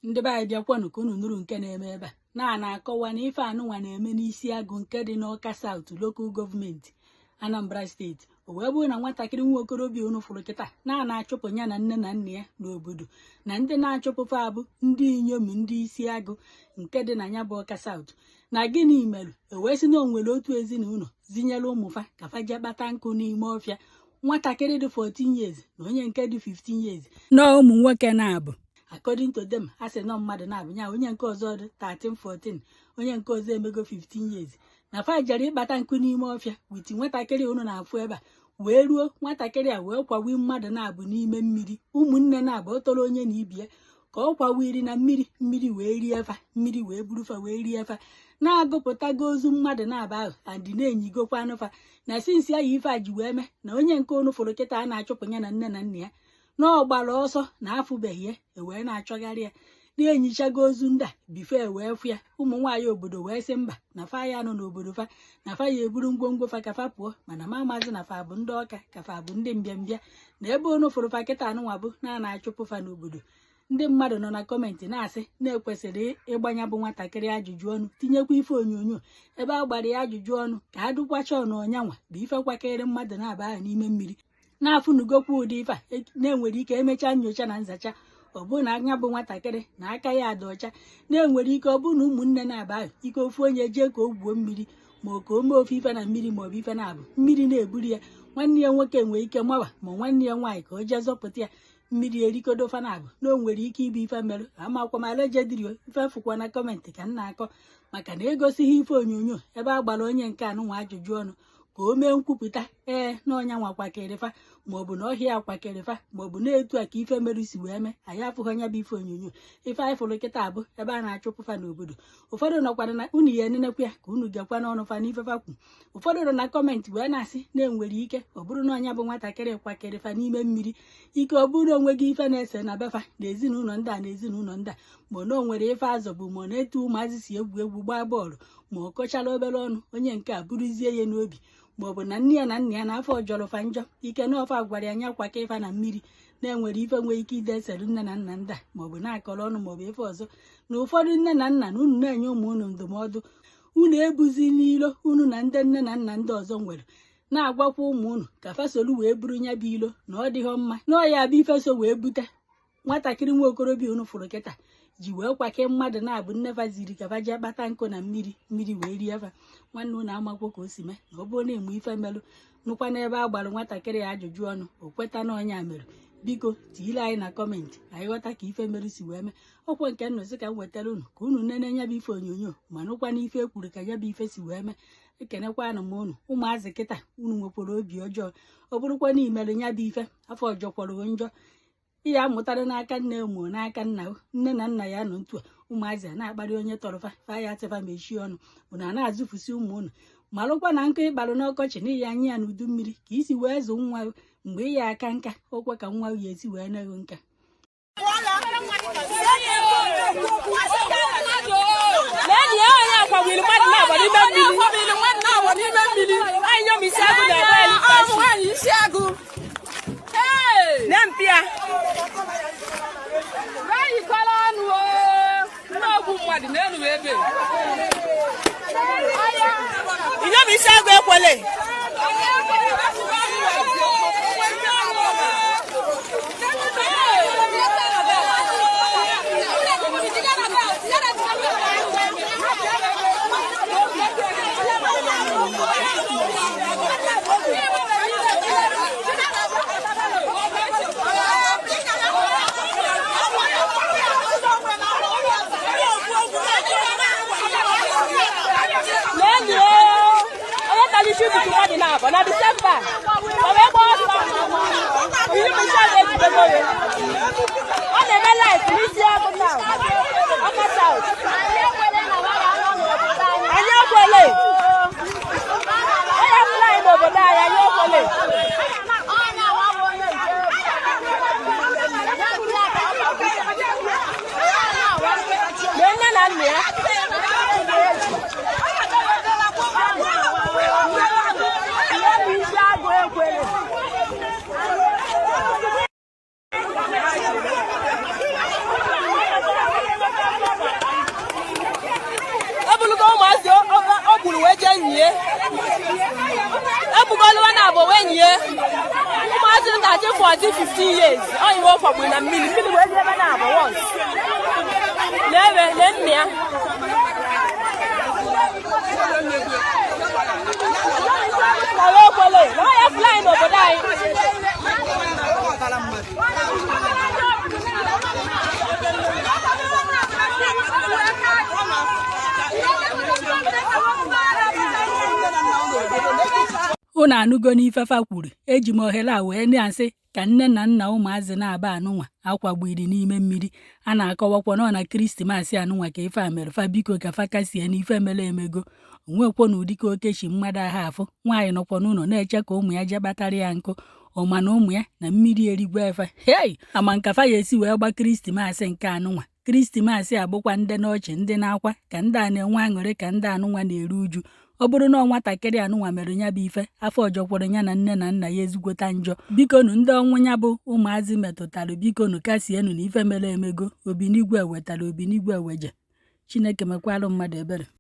Ndị be anyị, bịakwanụ ka unu nụrụ nke na-eme ebe a. Na-akọwa na ife anụnwa na-eme n'isi agụ nke dị n'Ọka South Local Government, Anambra State. O wee bụrụ na nwatakịrị nwa okorobịa unu fụrụ kịta na achụpụ ya na nne na nna ya n'obodo, na ndị na-achụpụfa abụ ndị inyom ndị isi agụ nke dị na ya bụ Ọka South. Na gịnị merụ? E wee sị na o nwere otu ezinụlọ zinyere ụmụfa ka fa jee kpata nkụ n'ime ọfịa. Nwatakịrị dị 14 years na onye nke dị 15 years na ụmụ nwoke na-abụ, according to them, a sị nọ mmadụ na-abụ ya, onye nke ọzọ dị 13, 14, onye nke ọzọ emego 15 years, na fa jere ịkpata nkụ n'ime ọfịa with nwatakịrị unu na-afụ ebe a. Wee ruo, nwatakịrị a wee kwawi mmadụ na-abụ n'ime mmiri, ụmụnne na-abụ, ọ tọrọ onye na ibie ka ọ kwawiri na mmiri, mmiri wee rie fa, mmiri wee burufa wee rie fa. Na-agụpụtago ozu mmadụ na-aba ahụ andị na-enyigokwa anụfa na since ya ife a ji wee mee na onye nke unu fụrụ kịta a na-achụpụ ya na nne na nna ya, na ọ gbara ọsọ na afụbeghị ya, ewee na-achọgharị ya, na-enyichago ozu ndị a before wee fụ ya. Ụmụ nwaanyị obodo wee sị mba, na fa ya nọ n'obodo fa, na fa ya eburu ngwongwo fa ka fa pụọ. Mana ma amazi na fa bụ ndị Ọka ka fa bụ ndị mbịambịa na ebe unu fụrụ fa kịta anụnwa bụ na a na-achụpụ fa n'obodo. Ndị mmadụ nọ na comment na-asị na-ekwesịrị ịgbanya bụ nwatakịrị ajụjụ ọnụ, tinyekwa ife onyonyo ebe a gbara ya ajụjụ ọnụ ka a dụkwacha ọnụ ọnyanwa bụ ife kwakịrị mmadụ na-aba ahụ n'ime mmiri. Na-afụnugokwa ụdị ife a na-enwere ike emechaa nyocha na nzacha, ọ bụrụ na anya bụ nwatakịrị na aka ya dị ọcha. Na-enwere ike ọ bụrụ na ụmụnne na-aba ahụ ike ofu onye jee ka o gwuo mmiri, ma ọ ka o mee ofe ife na mmiri, ma ọ bụ ife na-abụ mmiri na-eburu ya, nwanne ya nwoke nwee ike mawa, ma nwanne ya nwaanyị ka o jee zọpụta ya, mmiri erikodo fanabụ, na o nwere ike ịbụ ife merụ. Amakwa m allegedly, ife fụkwa na comment ka m na-akọ, maka na egosighị ife onyonyo ebe a gbara onye nke anụnwa ajụjụ ọnụ ka o mee nkwupụta ee na ọnya nwa kwakịrịfa, maọbụ na ọhịa akwakịrịfa, maọbụ na-etu a ka ife merụ si wee mee. Anyị afụghị anya bụ ife onyonyo. Ife anyị fụrụ kịta abụ ebe a na-achụpụ fa n'obodo. Ụfọdụ nọkwara na unu ya enenekwa ya ka unu gekwa n'ọnụ fa n'ife fa kwu. Ụfọdụ nọ na comment wee na-asị na-enwere ike ọ bụrụ na ọnya bụ nwatakịrị kwakịrịfa n'ime mmiri, ike ọ bụrụ na onwe gị ife na-ese na befa na ezinụlọ ndị a na ezinụlọ ndị a, ma na o nwere ife azọ bụ, ma ọ na-etu ụmụazị si egwu egwu gbaa bọọlụ, ma ọ kọchala obere ọnụ, onye nke a bụrụzie ya n'obi, maọbụ na nne ya na nna ya na afọ jọrọ fa njọ, ike na ọfa gwara ya nya kwaka ife na mmiri, na-enwere ife nwee ike ide esere nne na nna ndị a, maọbụ na-akọrọ ọnụ, maọbụ ife ọzọ. Na ụfọdụ nne na nna na unu na-enye ụmụ unu ndụmọdụ, unu ebuzi n'ilo unu na ndị nne na nna ndị ọzọ nwere, na-agwakwa ụmụ unu ka fasolu wee buru nya bụ ilo na ọ dịghọ mma, na ọ ya bụ ife so wee bute nwatakịrị nwa okorobịa unu fụrụ kịta ji wee kwake mmadụ na-abụ nnefa ziri ka fa jee kpata nkụ na mmiri, mmiri wee rie fa. Nwanne, unu amakwo ka o si mee na ọ bụrụ na emu ife melụ nụkwa n'ebe a gbara nwatakịrị ya ajụjụ ọnụ, o kweta na ọnya mere. Biko tiile anyị na comment, anyị ghọta ka ife merụ si wee mee. Ọkwa nke nnọsị ka m wetara unu ka unu nene nya bụ ife onyonyo, ma nụkwa n'ife e kwuru ka ya bụ ife si wee mee. Ekenekwanụ m unu. Ụmụazị kịta unu nwekwara obi ọjọọ. Ọ bụrụkwa na imerụ nya bụ ife, afọ jọkwara njọ. Ị ya amụtara n'aka nne mụọ n'aka nna, nne na nna ya nọ ntu a. Ụmụazị a na-akparị onye tọrọ fa, fa ya atịfa mechie ọnụ. Unu a na-azụfusi ụmụ unu. Malụkwa na nkụ ịkparụ n'ọkọchị n'ihi anya ya n'udu mmiri ka isi wee zụ nwa, mgbe ị ya aka nka okwe ka nwa ya esi wee neghu nka. Lee ya, onye akwawiri mmadụ na-agba n'ime mmiri. Anyị nyom isi agụ na-egbe nwaanyị isi agụ. Ne mpịa yikọrọ ọnụ, ndị ogbu mmadụ na-enu ebe. Inyom isi agụ ekwele. Leenụ, onye tara isi ụtụtụ mmadụ na-abọ na Disemba ọ wee gbaa ọsọ. Inyom isi agụ ejidego ya. Ọ na-eme live n'isi agụ town, Ọka South. Anyị ekwele onye hụrụ anyị n'obodo anyị. Anyị ekwele. Lee nne na nna ya. Inyom isi agụ ekwele. Ụmụazị 13, 14, 15 years. Ọ iwe ọ kwagburu na mmiri. Mmiri wee ebe na-abụ once. Na-ewe na nne ya. Na wee kwele. Na ọ ya fụla anyị n'obodo anyị. Unu anụgo n'ife fa kwuru. Eji m ohere a wee na-asị ka nne na nna ụmụazị na-aba anụnwa akwagbiri n'ime mmiri a na-akọwakwa nọ na Krismas anụnwa ka ife a mere fa, biko ka fa kasie n'ife mere emego. Onwekwo na ụdị ka okechi mmadụ aha afụ nwaanyị nọkwa n'ụlọ na-eche ka ụmụ ya jee kpatara ya nkụ ọma na ụmụ ya na mmiri erigwe efe. Hei, ama nka fa ya esi wee gba Krismas nke anụnwa. Krismas abụkwa ndị n'ọchị, ndị na-akwa, ka ndị a na-enwe aṅụrị, ka ndị anụnwa na-eru uju. Ọ bụrụ na ọ nwatakịrị anụnwa mere ya bụ ife, afọ ọjọkwara ya na nne na nna ya ezigbota njọ. Bikonu, ndị ọnwụ ya bụ ụmụazị metụtara, bikonu kasienụ na ife mere emego. Obinigwe wetara, obinigwe weje. Chineke mekwalụ mmadụ ebere.